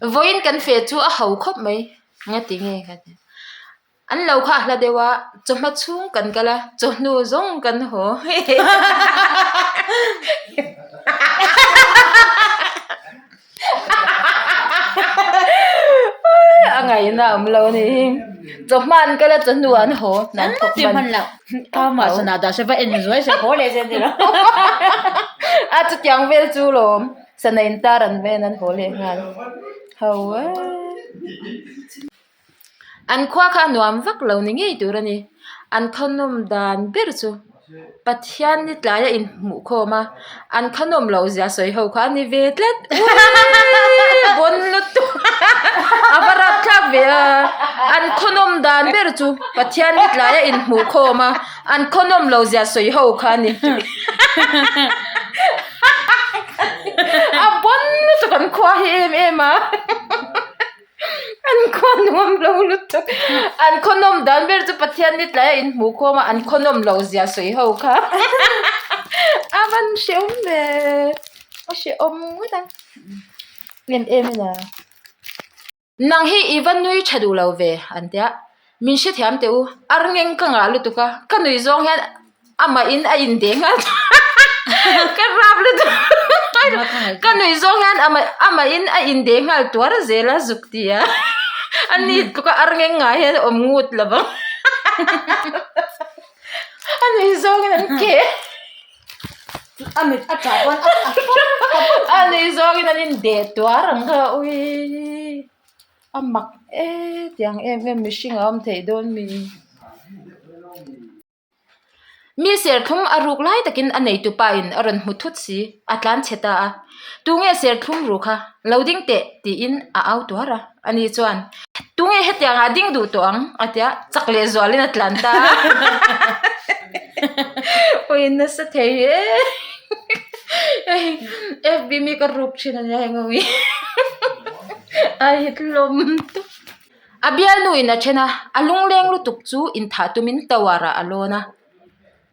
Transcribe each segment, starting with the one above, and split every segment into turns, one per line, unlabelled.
Vawiin kan feh chu a ho khawp mai ngati nge ka ti. An lo kha a hla deuh a, chawhma chhung kan kal a, chawhnu zawng kan haw. A ngaihna a awm lo a ni hi. Chawhma an kal a, chawhnu an haw. An thawk hman
lo. Amah sana dah se va en zuai se haw leh se ni lo.
A chutiang vel chu lawm. Sana in tar an ven an haw leh nghal. Ho e. An khua kha a nuam vak lo ni ngei tur a ni. An khawnawm dan ber chu Pathian ni tlaia inhmuh khawm a, an khawnawm loh zia sawi ho kha a ni ve tlat. Uiiii bawn lutuk a va rap thlak ve a. An khawnawm dan ber chu Pathian ni tlaia inhmuh khawm a, an khawnawm loh zia sawi ho kha a ni. A bawn lutuk an khua hi em em a. An khaw nuam lo lutuk. An khaw nawm dan ber chu Pathian ni tlai a inhmuh khawm a, an khaw nawm lo zia sawi ho kha. A van hrehawm ve. A hrehawm ngawt a. Em em a. Nang hi i va nui tha duh lo ve an tia. Min hrethiam teh u, ar ngeng ka ngah lutuk a, ka nui zawng hian amah in a indeh nghal ka rap lutuk ka nui zawng hian amah amah in a indeh nghal tuar zel a zuk ti a a ni tluka ar ngeng ngai hian a awm ngut lo vang a nui zawng in an keh
a mit a tah pawn a
a nui zawng in an indeh tuar ang kha uii. A mak e tiang em em mihring a awm theih dawn mi. Mi serthlum a ruk lai takin a neitu pa in a rawn hmu thut si, a tlan chhe ta a. Tunge serthlum ru kha? Lo ding teh tiin a au tuar a. Ani chuan, Tunge hetiang ah ding duh tawh ang? a ti a, chak leh zualin a tlan ta a. Ui nasa thei e. FB mi ka ruk thin a nia heng ho hi. A hit hlawm tawp. A bialnu in a then a, a lungleng lutuk chu inthah tumin tower ah a lawn a.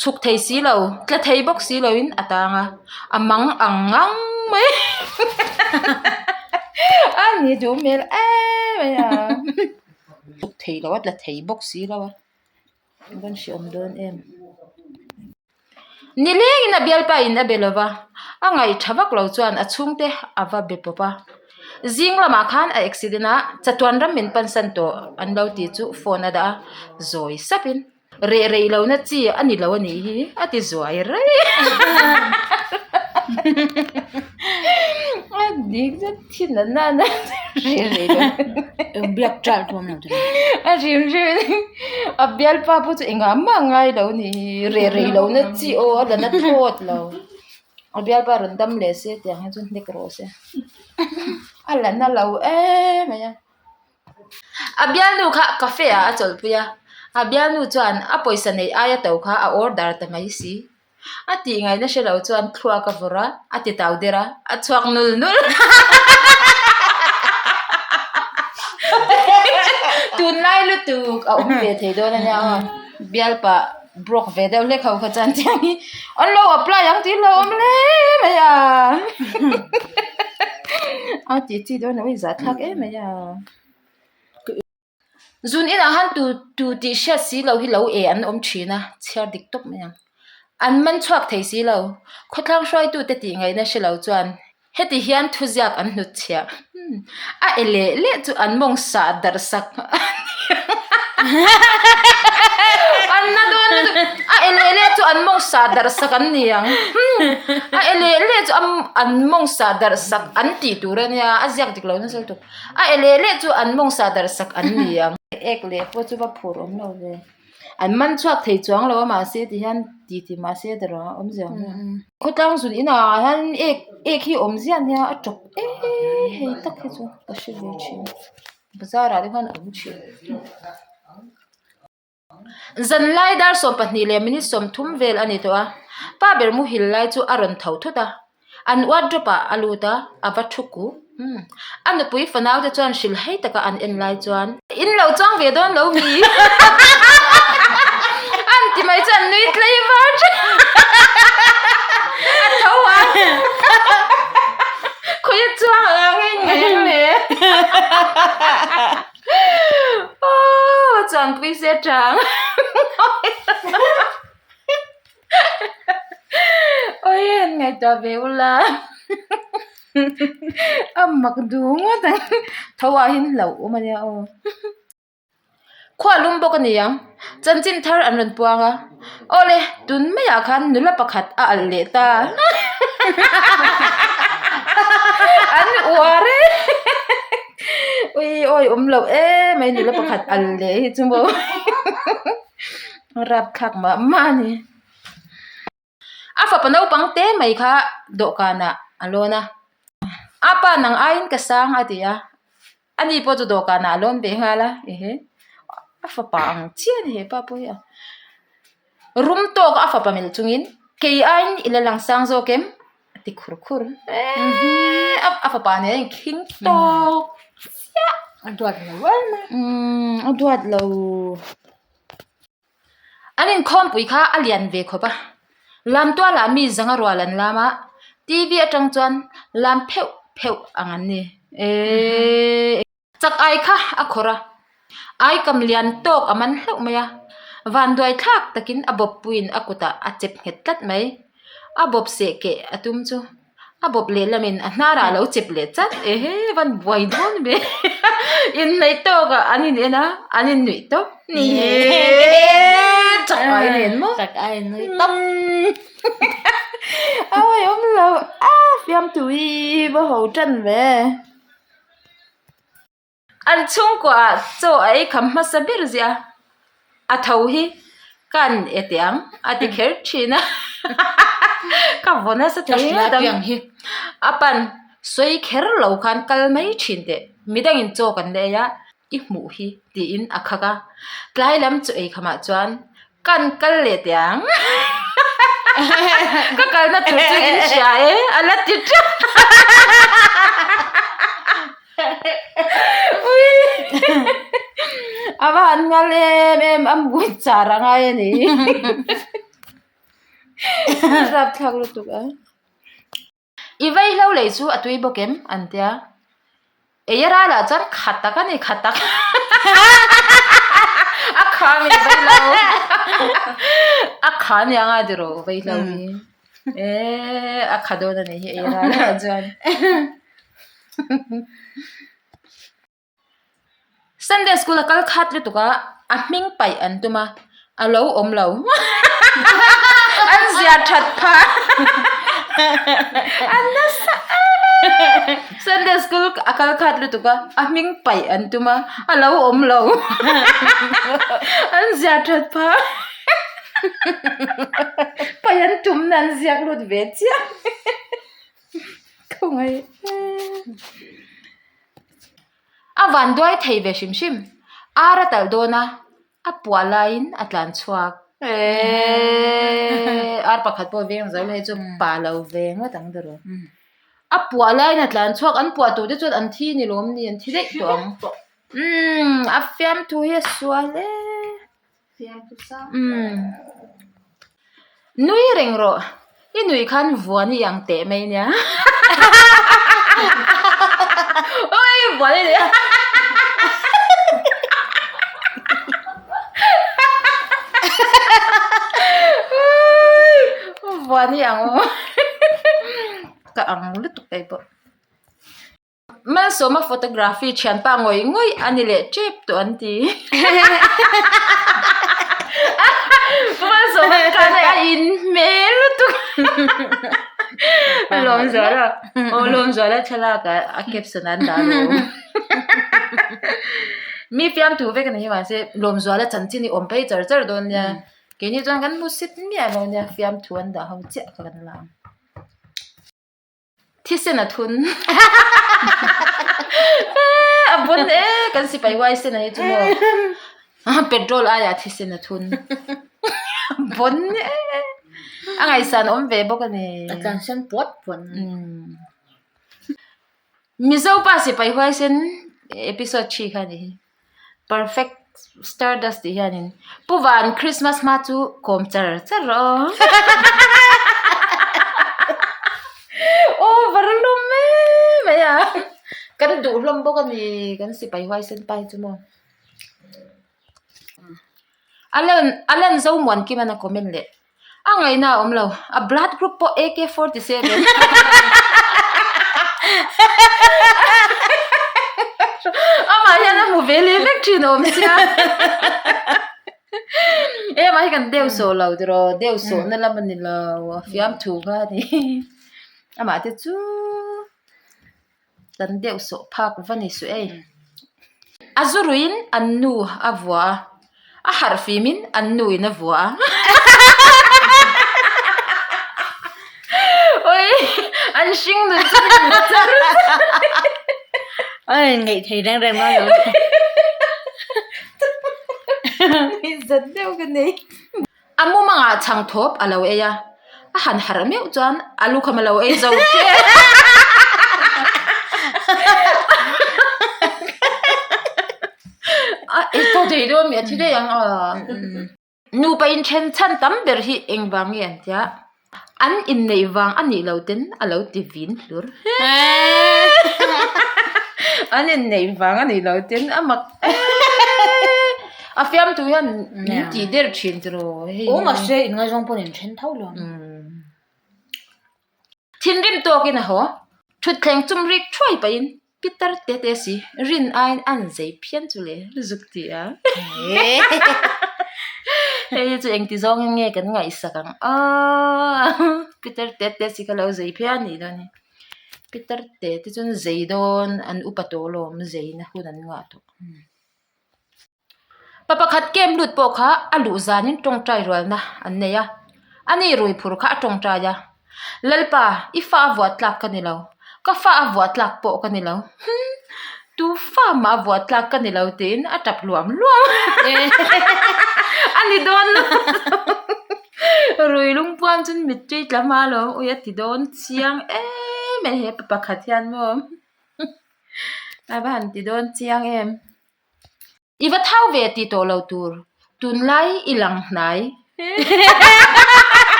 Chhuk thei si lo, tla thei bawk si lo in a tang a, a mang ang ngang mai. A ni duh hmel em mai a. Chhuk thei lo a, tla thei bawk si lo a. Kan hre awm dawn em? Ni lengin a bialpa in a be lo va, a ngaih tha vak lo chuan a chhungte a va be pawp a. Zing lamah khan a accident a, chatuan ram min pansan tawh an lo tih chu phone a dah a, zawi sapin reh rei lohna chi a ni lo a nih hi a ti zuai rei. A dik zet thin a na na reh rei lo.
Eng biak ṭal pawh awm lo tawh.
A hrim hrim a bialpa pawh chu engah mah a ngai lo a ni reh rei lo na chi aw a la na thawt lo a bialpa rawn dam leh se tiang hi chu hnek rawh se a la na lo em mai a a bialnu kha cafe ah a chawlhpui a a bialnu chuan a pawisa neih aia to kha a order ta mai si. A tih ngaihna hre lo chuan thluak a vawrh a, a ti tau der a, a chhuak nul nul. Tunlai lutuk a awm ve thei dawn a nia aw. Bialpa broke ve deuh hlek ho kha chuan tiang hi an lo apply ang tih lo awm hle mai a. A tih chi dawn lo a inzahthlak em mai a. Zun inah khan tu tu tih hriat si lo hi lo e an awm thin a, chhiar dik tawp mai ang. An man chhuak thei si lo, khawthlang hruaitute tih ngaihna hre lo chuan heti hian thuziak an hnut chhiah. A e leh leh chu an mawng sah darh sak an na dawn lutuk a e leh leh chu an mawng sah darh sak an ni ang. A e leh leh chu an mawng sah darh sak an tih tur a nia, a ziak dik lo nasa lutuk. A e leh leh chu an mawng sah darh sak an ni ang. Ek leh pawh chu va phur awm lo ve. An man chhuak thei chuang lo a mahse ti hian ti ti mahse ta rawh a awmzia awm lo. Khawtlang zun inah hian ek ek hi awm ziah nia a tawp e hei tak hi chu ka hre ve thin. Bazar ah te khan a awm thin. Zanlai dar 12 leh minute 30 vel a ni tawh a, pa ber muhil lai chu a rawn tho thut a, an wardrobe ah a lut a, a va thu kuk. A nupui fanau te chuan hrilh hei taka an en lai chuan. In lo chuang ve dawn lo mi? An ti mai chuan nui tlei var thin. A tho a, khawi a chuang ang a ngei ngei ang le. tha ang. Oi han ngaihtuah ve ula a mak duh ngawt ang tho ah hian hlauh awm ania aw. Khua lum bawk a ni ang chanchin thar an rawn puang a awle tun maiah khan nula pakhat a alh leh ta an uar e ui awi awm loh em mai nula pakhat alh leh hi chu maw. Rapthlak mah mah a ni. A fapa naupang te mai kha dawhkanah a lawn a, A pa nang aiin ka sang a ti a, ani pawh chu dawhkanah a lawn ve nghal a, ehe a fapa ang chiah a ni he pa pawh hi a. Rum tawk a fapa melh chungin kei aiin i la lang sang zawk em? A ti khur khur eee a fapa nen a inkhing tawk chiah.
A duat lo em a.
Umm a duat lo. An inkhawmpui kha a lian ve khawp a, lamtualah mi zanga rual an lam a, TV atang chuan lam pheuh pheuh ang an ni. Eeee. Chak ai kha a khawrh a, ai kam lian tawk a man hlauh mai a, vanduai thlak takin a bawppuiin a kutah a chep nghet tlat mai. A bawp seh keh a tum chu. A bawp lehlamin a hnarah a lo chep leh chat ehe van buai dawn ve inhnaih tawkah an in en a an in nuih tawp ni chak ai nen maw
chak ai nuih tawp
a awih awm lo a fiamtui va ho tan ve. An chhungkuaah chaw a ei kham hmasa ber ziah a, a tho hi ka an e teh ang a ti kher thin a, ka vaw nasa thei ngawt ang. A pan sawi kher lo khan kal mai thin teh, midangin chaw kan la ei a, i hmuh hi tiin a khak a, tlai lam chaw ei khamah chuan ka an kal leh teh ang ka kalna tur chu in hria e a la ti teuh. A va han nghal em em a mui char a ngai a ni rapthlak lutuk a i vaihlo lei chu a tui bawk em an tia ei a ral ah chuan kha tak a ni kha tak a kha a ni vaihlo a kha a nia nga tiraw vaihlo hi eee a kha dawn a nih hi ei a ral ah chuan. Sunday school a kal khat lutuk a, a hming paih an tum a, a lo awm lo. An zia that phah. An nasa em. Sunday school a kal khat lutuk a, a hming paih an tum a, a lo awm lo. An zia that phah. Paih an tumna an ziak lut ve chiah. A van duai thei ve hrim hrim ar a talh dawn a a puah laiin a tlan chhuak eeeee ar pakhat pawh veng zo la hei chu pa lo ve ngawt ang dawrh a puah laiin a tlan chhuak an puah tur te chuan an thi ni lawm ni an thi daih tawh ang umm a fiamthu hi a sual e. Nui reng rawh, i nui khan vuan i ang teh mai nia. Oi vuan i nia. Vuan i ang aw. Ka ang lutuk keipawh. Malsawma photography thianpa ngawih ngawih a ni leh tep tawh an ti. Malsawma khan a inhmel lutuk. Lawmzuala aw Lawmzuala thlalak ah a caption ah an dah lo. Mi fiamthu vek a ni hi mahse Lawmzuala chanchin hi awm phei char char dawn nia. Keini chuan kan hmu sit miah lo nia fiamthu an dah ho chiah kha kan la ang. Thisen a thun. A bun e kan sipai huaisen a hi chu maw. Petrol aiah thisen a thun. Bun e. A ngaihsan awm ve bawk a ni.
A tlan sen puat puat.
Mizo pa sipai huaisen episode 3 kha a ni hi. Perfect stardust tih hianin Pu Van Christmas hma chu kawm char char rawh aw. Over hlawm em mai a. Kan duh hlawm bawk a ni kan sipai huaisen pa hi chu maw. Alan Alan Zomuankiman a comment leh. A ngaihna a awm lo. A blood group pawh AK47. Amah hian a hmu ve leh vek thin awm sia. E amah hi kan deuh sawh lo tiraw deuh sawh na lam a ni lo a fiam thu kha a ni. Amah te chu kan deuh sawh phak va ni suh ei. A zu ruiin an nu a vua a, a harh fimin an nu in a vua a. Oi an hring nun chu min la char char.
Oi ngaih thei reng reng mai lo.
Zat deuh ka nei. A mumangah chhang thawp a lo ei a, a han harh meuh chuan a lukham a lo ei zo tep. A ei tawh thei dawn mi a thi daih ang a. Nupa inthen chhan tam ber hi engvang nge an tia? An inneih vang a nih lo ten a lo ti vin hlur. An inneih vang a nih lo ten a mak A fiamtu hian min tih der thin tiraw hei.
Aw mahse inngaizawng pawn in then tho lo.
Thinrim tawkin a haw. Thutthleng chum rik thuai pahin Pitar te te si rin aiin an zei phian chu le zuk ti a. Hei hi chu engti zawngin nge kan ngaihsak ang aw Pitar te te si kha lo zei phian nih dawn hi. Pitar te te chuan zei dawn an upa tawh alawm zeina hun an ngah tawh. Pa pakhat camp lut pawh kha a luh zanin tawngtai rualna an nei a, ani rui phur kha a tawngtai a, Lalpa, i fa a vuah tlak ka ni lo, ka fa a vuah tlak pawh ka ni lo, hum, tu fa mah a vuah tlak ka ni lo tiin a tap luam luam a ni dawn lo rui lungpuam chuan mittui tla hma lo ui a ti dawn chiang em mai he pa pakhat hian maw a va han ti dawn chiang em. I va thau ve tih tawh lo tur, tunlai i lang hnai.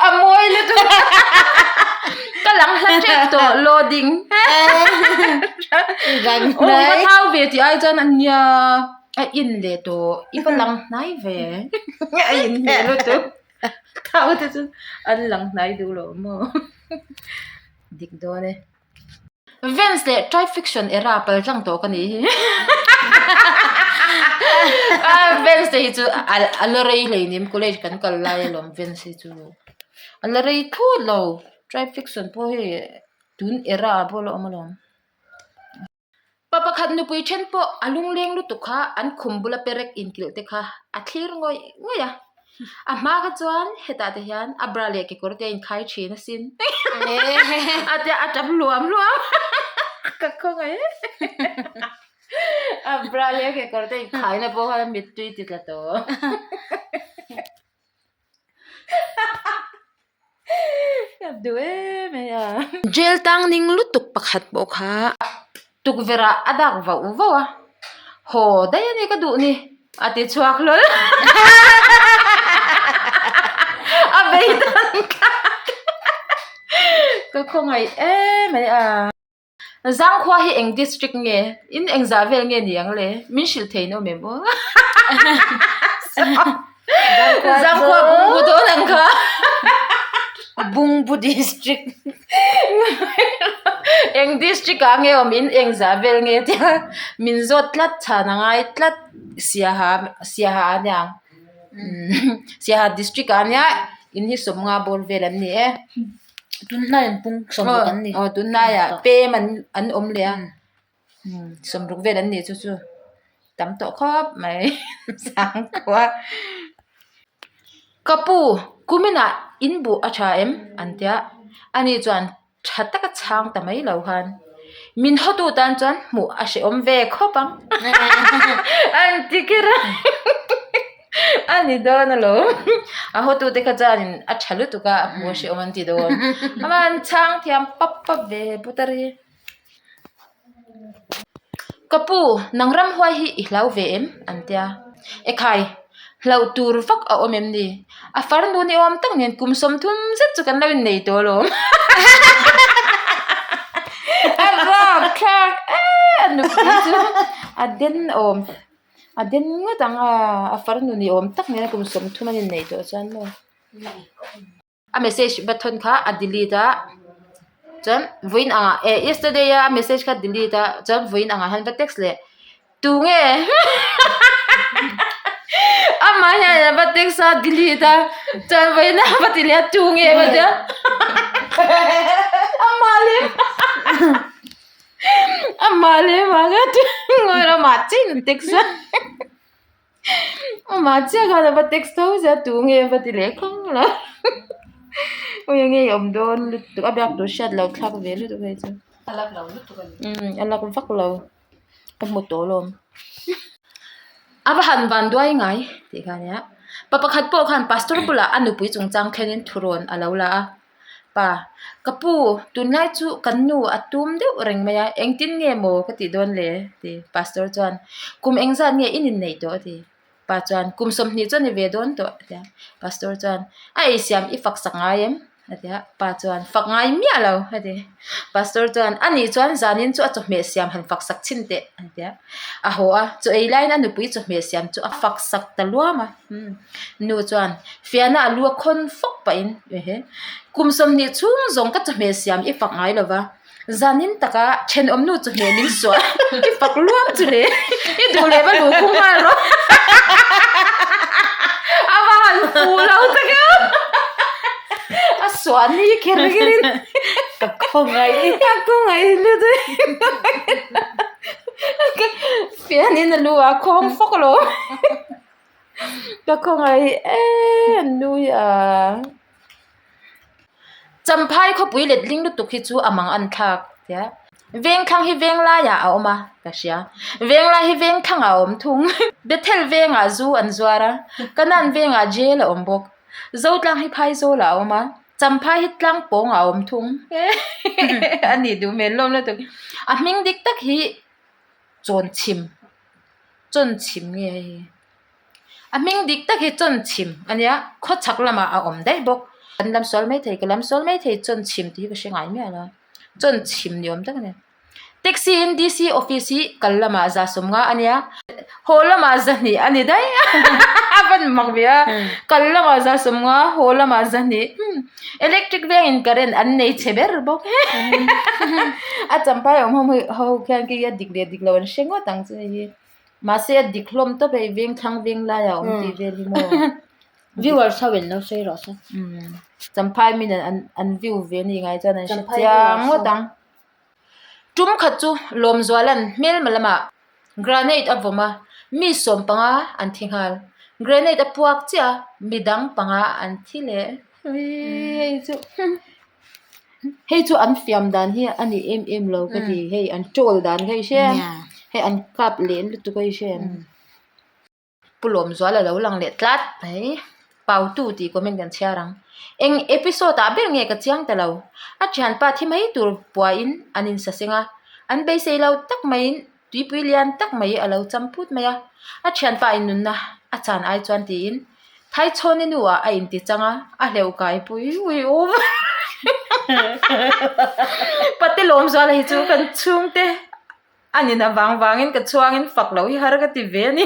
A mawi lutuk. Ka lang hla tep tawh loading. Aw i va thau ve tih ai chuan ania a in leh tawh i va lang hnai ve. A in hmeh lutuk. Thau te chu an lang hnai duh lo maw. Dik dawn e. Vans leh Tribe Fiction era pal tlang tawh ka nih hi. Vans te hi chu a la rei hlei nim college kan kal lai alawm Vans hi chu a la rei thut lo Tribe Fiction pawh hei tun era ah pawh a la awm alawm. Pa pakhat nupui then pawh a lungleng lutuk kha an khum bula perek inkilh te kha a thlir ngawih ngawih a. A hma kha chuan hetah te hian a bra leh kekawr te a inkhai thin asin. A tia a tap luam luam ka khawngaih e. A bra leh kekawr te inkhai na pawh khan mittui ti tla tawh. Ka duh em mai a. Jail tang ning lutuk pakhat pawh kha tukverh ah a dak vauh vauh a, haw daih a ni ka duh ni a ti chhuak hlawl a bei dawn thlak ka khawngaih em mai a. Zangkhua hi eng district nge? In engzah vel nge ni ang le? Min hrilh thei no mem aw. Zangkhua Bungbu dawn ang kha.
Bungbu district.
Eng district ah nge awm in engzah vel nge tia min zawt tlat chhan a ngai tlat Siaha Siaha a nia ang. Siaha district ah nia in hi sawmnga bawr vel an ni e.
Tunlai an pung sawmruk an ni.
Aw tunlaiah pem an an awm leh a sawmruk vel an ni chu chu tam tawh khawp mai sangkhua. Ka pu kuminah in buh a tha em an tia ani chuan tha taka chhang ta mai lo khan min hawtu tan chuan hmuh a hrehawm ve khawp ang an ti kher a. A ni dawn alawm. A hawtute kha chuanin a tha lutuk a, a hmu a hrehawm an ti dawn. Amah an chhang thiam pap pap ve putar hi. Ka pu, nang ramhuai hi i hlau ve em? an tia. Ekhai, hlauh tur vak a awm em ni? A farnu ni awm tak nen kum 30 zet chu kan lo innei tawh alawm. A rapthlak e a nupui chu a den awm. A den ngawt ang a, a farnu ni awm tak nena kum 30 an inneih tawh chuan maw. A message va thawn kha a delete a, chuan vawiin angah eh yesterday a message kha delete a, chuan vawiin angah hian va text leh tunge amah hian a va text a delete a, chuan vawiin a va ti leh a tunge va tia amah leh amah leh amah kha tunge amah chiah in a text a. Amah chiah khan a va text tho sia tunge a va ti leh khang la ui enge i awm dawn lutuk a biak tur hriat loh thlak ve lutuk hei chu
a lak lo lutuk a ni
umm a lak vak lo ka hmu tawh alawm a va han van duai ngai tih kha ania pa pakhat pawh khan pastor bulah a nupui chungchang thlengin thurawn a lo la a. Pa, ka pu, tunlai chu kan nu a tum deuh reng mai a, engtin nge maw ka tih dawn le? ti Pastor chuan, Kum engzat nge in inneih tawh? a ti. Pa chuan, Kum 20 chu a ni ve dawn tawh a ti a. Pastor chuan, A eisiam i fak sak ngai em? a ti a. Pa chuan, Fak ngai miah lo a ti. Pastor chuan, A nih chuan zanin chu a chawhmeh siam han fak sak chhin teh a ti a. A haw a, chaw ei laiin a nupui chawhmeh siam chu a fak sak ta luam a. Nu chuan fiahna a lu a khawn fawk pahin ehe kum 20 chhung zawng ka chawhmeh siam i fak ngai lova zanin taka thenawm nu chawhmeh min suah i fak luam chu le i duh leh va luh khung nghal rawh a va han fuh lo tak a a suah ni kher kher in
ka khawngaih
ka khawngaih lutuk fiahnin a lu a khawng fawk alawm. Ka khawngaih em nui a. Champhai khawpui letling lutuk hi chu a mang an thlak tia. Vengthlang hi veng laiah a awm a ka hria. Veng lai hi vengthlang ah a awm thung. Bethel vengah zu an zuar a, Kanan vengah jail a awm bawk. Zotlang hi Phaizawl ah a awm a, Champhai hi Tlangpawng ah a awm thung. A nih duh hmel hlawm lutuk. A hming dik tak hi Chawnchhim. Chawnchhim nge hei hi a hming dik tak hi chawnchhim a nia khawchhak lamah a awm daih bawk kan lam sual mai thei ka lam sual mai thei chawnchhim tih hi ka hre ngai miah lo a chawnchhim ni awm tak a ni taxi in D C office hi kal lamah 150 a nia haw lamah 200 a ni daih a van mak ve a kal lamah 150 haw lamah 200 electric vengin current an nei chhe ber bawk a champhai awm ho ho khian khi a dik leh dik lo an hre ngawt ang chu hei hi mahse a dik hlawm tawp hei veng thlang veng laiah a awm tih vel hi maw
viewers ho in lo sawi rawh se
champhai min an an view ve a ni ngai chuan an hre chiang ngawt ang tum khat chu Lawmzuala'n hmelma lamah granite a vawm a mi 15 an thi nghal granite a puak chiah a midang panga an thi leh hei chu hei chu an fiam dan hi a ni em em lo ka ti hei an troll dan kha i hria em hei an kap leh lutuk a i hria em. Pu Lawmzuala lo lang leh tlat mai. Pautu tih comment kan chhiar ang. Eng episode ah ber nge ka chiang ta lo. A thianpa thi mai tur puahin an insaseng a. An beisei lo tak maiin tuipui lian tak mai a lo cham phut mai a. A thianpa in nunna a chan ai chuan tiin Thaichhawni nu ah a inti chang a, a hleuh kai pui ui um. Pate Lawmzuala hi chu kan chhungte. A nina vang vangin ka chhuangin fak loh hi har ka ti ve a ni.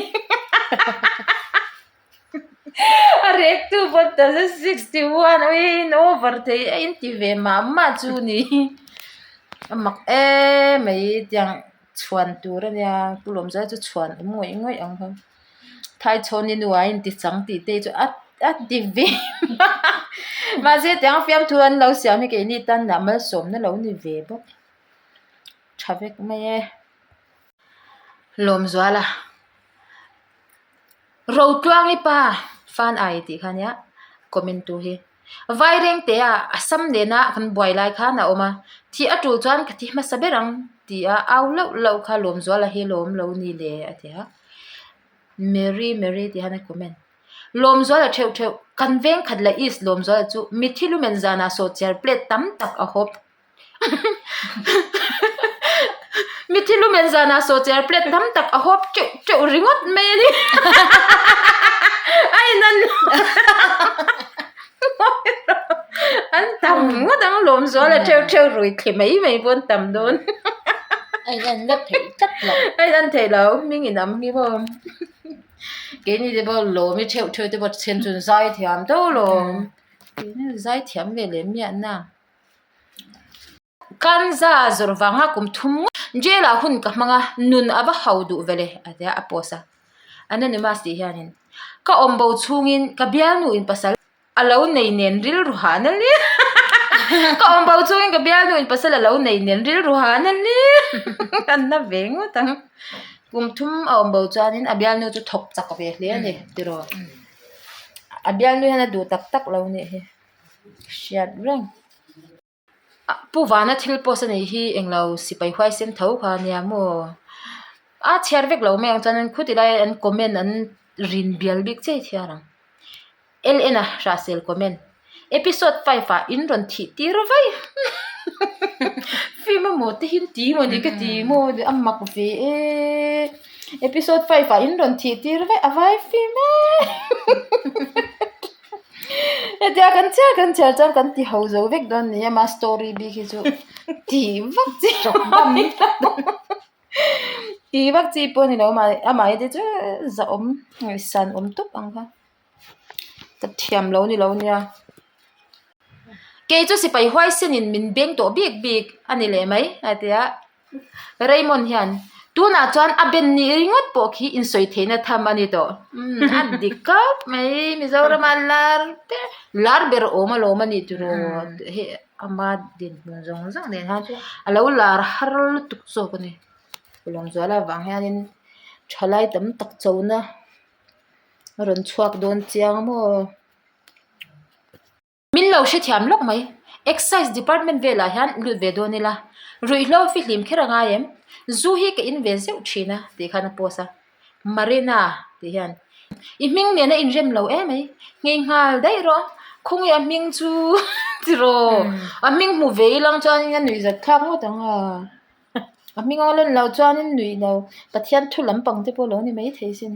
A rek tu pawh ta se 61 ui in over thei a in ti ve mah mah chu ni. A mak em mai tiang chhuan tur a nia Pu Lawmzai chu chhuan awm ngawih ngawih ang kha. Thaichhawni nuah a inti chang tih te chu a a ti ve mahse tiang fiamthu an lo siam hi keini tan lah malsawmna lo ni ve bawk. Tha vek mai e. Lawmzuala Rotluangi pa fan ai tih kha nia comment tu hi Vairengte ah Assam nena kan buai lai khan a awm a thih a tul chuan ka thi hmasa ber ang tih a au lauh lauh kha Lawmzuala hi lawm lo ni le a ti a Mary Mary tih hian a comment Lawmzuala theuh theuh kan veng khat leh East Lawmzuala chu mithi lumen zanah sawhchiar plate tam tak a hawp. Mithi lumen zanah sawhchiar plate tam tak a hawp teuh teuh ringawt mai a ni. A inan an tam ngawt ang Lawmzuala theuh theuh rui thli mai mai pawh an tam dawn.
A inan la theih tlat lo.
A inan theih lo hming inam hi maw. Keini te pawh lawm i theuh theuh te pawh then chu an zai thiam tho lawm. Keini zai thiam ve leh miah na. Kanza zawrh vanga kum thum ngawt jail ah hun ka hmang a, nun a va ho duh ve le a tia a post a. Anonymous tih hianin ka awm bo chhungin ka bialnu in pasal a lo nei nen rilru han a nia ka awm bo chungin ka bialnu in pasal a lo nei nen rilru han a nia an na ve ngawt ang kum thum a awm bo chuanin a bialnu chu thawk chak ve hle a ni tiraw a bialnu hian a duh tak tak lo nih hi hriat reng. Pu Vana thil post a nih hi englo sipai huaisen tho kha ania maw a chhiar vek lo mai ang chuan in khuti lai an comment an rin bial bik chiai thiar ang L N a hrahsel comment episode five ah in rawn thih tir vai film emaw te hi an ti emaw ni ka ti maw a mak ve e episode five ah in rawn thih tir vaih a vai film e. Hetia kan chhiar kan chhiar chuan kan ti ho zo vek dawn ni ama story bik hi chu ti vak chi ti vak chi pawh a ni lo amah hi te chu zahawm ngaihsan awm tawp ang kha ka thiam lo ni lo nia kei chu sipai huaisen in min beng tawh bik bik a ni leh mai a ti a. Raymond hian, Tunah chuan a ben nih ringawt pawh khi insawi theihna tham a ni tawh. Umm, a dik khawp mai. Mizorama lar ber, lar ber awm alawm a nih tiraw? Hei ama dinhmun zawng zawng nen khan a lo lar har lutuk zawk a ni. Lawmzuala vang hianin thalai tam tak chona a rawn chhuak dawn chiang maw? Min lo hrethiam lawk mai. Excise department velah hian lut ve dawn ila, ruihhlo fihlim kher a ngai em? Zu hi ka in ve zeuh thin a tih khan a post a. Marina tih hian i hming nena inrem lo em mai, nghei nghal daih rawh, khawnge a hming chu tiraw? A hming hmu ve ilang chuanin a nuih zat thlak ngawt ang a, a hming a lan loh chuanin nuih lo, Pathian thu lampang te pawh lo ni maithei sin.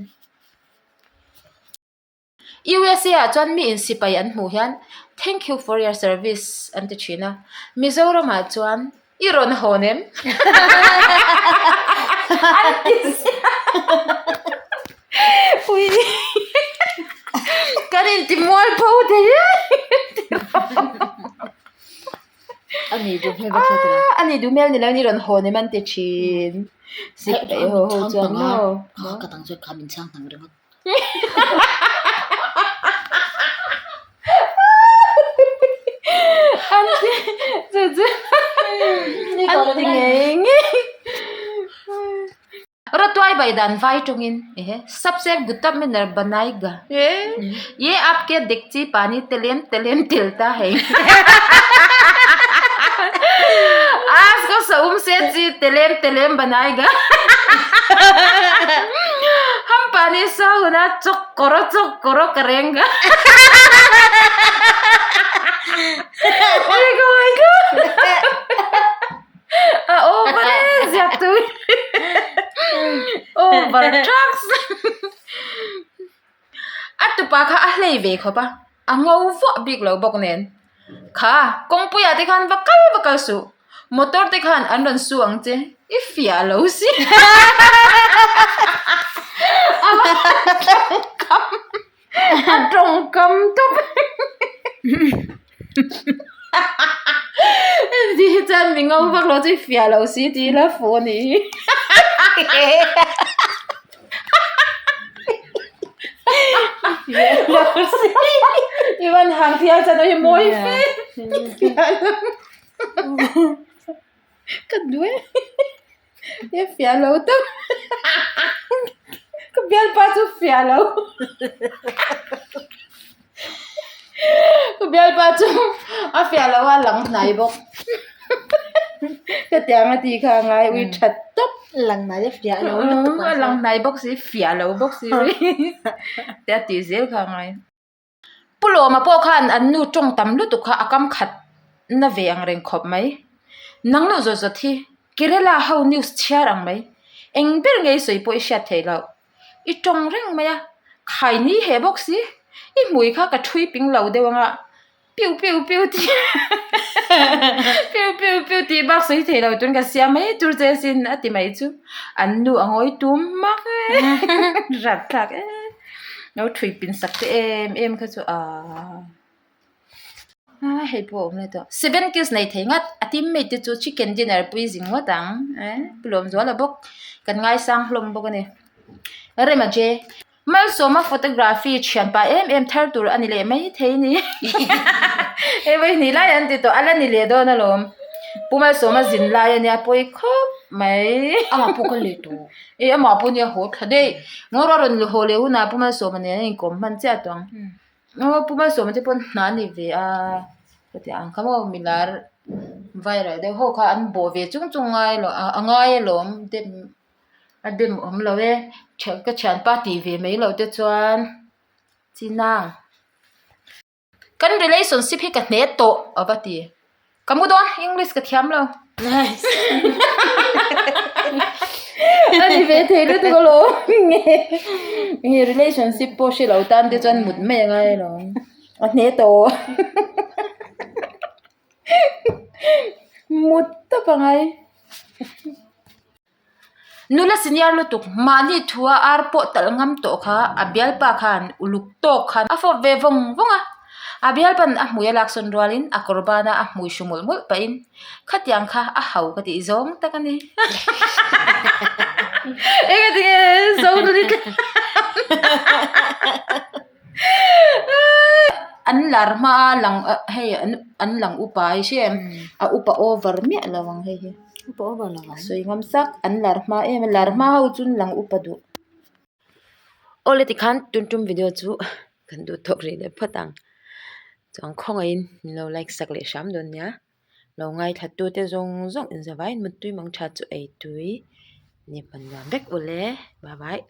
USA ah chuan mi in sipai an hmuh hian thank you for your service an ti thin a, Mizoram ah chuan i rawn hawn em? an ti ziah ui kan inti mualpho thei e
Ani duh hmel bawk sia
A ni duh hmel ni lo in i rawn hawn em an ti thin sipai ho ho chuan maw.
Ka dang chuan kha min chhang hnang ringawt.
An ti chu chu an ti ngei ngei. Rawtuai bai dan vai tawngin ehe sabse gutab minar banaiga ye aapke dekchi pani telem telem tilta hai aaj ko saum se chi telem telem banaiga hum pani sa huna chok koro chok koro karenga A over e ziak tu over trucks a tupa kha a hlei ve khawp a a ngo vuah bik lo bawk nen kha kawngpuia te khan va kal va kal suh motor te khan an rawn su ang che i fiah lo si a tawngkam tawp heti hi chuan mi ngo vak lo chu i fiah lo si tih ila fuh a nih hi i van hang thiam chuan hi mawi fe fiah lo ka duh e e fiah lo tawp ka bialpa chu fiah lo ka bialpa chu a fiah lo a lang hnai bawk hetiang a tih kha a ngai ui that tawp
lang hnai a fiah lo lutuk
a lang hnai bawk si fiah lo bawk si te a tih zel kha a ngai. Pu Lawma pawh khan an nu tawng tam lutuk kha a kam khat na ve ang reng khawp mai. Nang nu zawt zawt hi Kerala ho news chhiar ang mai. Eng ber nge i sawi pawh i hriat theih loh. I tawng reng mai a, khai ni he bawk si. I hmui kha ka thui ping lo deuh anga piu piu piu tih piu piu piu tih bak sawi thei lo tun ka siam mai tur che asin a ti mai chu. An nu a ngawi tum hmak e rapthlak e. Lo thui pin sak te em em kha chu aaa a hei pawh a awm leh tawh seven kills nei thei ngat a team mate te chu chicken dinner pui zing ngawt ang eh pu Lawmzuala bawk kan ngaisang hlawm bawk a ni Rema J Malsawma photography thianpa em em thar tur a ni leh mai thei ni hei vawi hnih lai an ti tawh a la ni leh dawn alawm Pu Malsawma zin lai a nia pawi khawp mai.
Amah pawh ka leh tawh.
E amah pawh nia haw thla daih ngaw rual rawn haw leh hunah Pu Malsawma nen a inkawm hman chiah tawh ang aw Pu Malsawma te pawn hna a ni ve a hetiang ang kha maw milar viral deuh ho kha an bawh ve chung chung ngai lo a ngai alawm dem a dem awm lo e ka thianpa tih ve mai loh te chuan chinang. Kan relationship hi ka hne tawh a va ti. Ka mu dawn English ka thiam lo. A ni ve thei lutuk alawm nge nge relationship pawh hre lo tan te chuan mut mai a ngai alawm. A hne tawh. Mut tawp a ngai. Nula senior lutuk mahni thua ar pawh talh ngam tawh kha a bialpa khan uluk tawk khan a fawp ve vawng vawng a, a bialpan a hmui a laksawn rualin a kawr bana a hmui hru mawlh mawlh pahin khatiang kha a hau ka tih zawng tak a ni. Engatinge Zonuni An lar hma a lang hei an lang upa i hria em a upa over miah lo ang hei hi.
Upa over lo ang.
Sawi ngam sak an lar hma em a lar hma ho chu an lang upa duh. Awle tikhan tun tum video chu kan duh tawk rih leh phawt ang chuan khawngaihin min lo like sak leh hram dawn nia lo ngaithla tu te zawng zawng inzavaiin muttui mang tha chu ei tui ni hman nuam vek ule bye bye.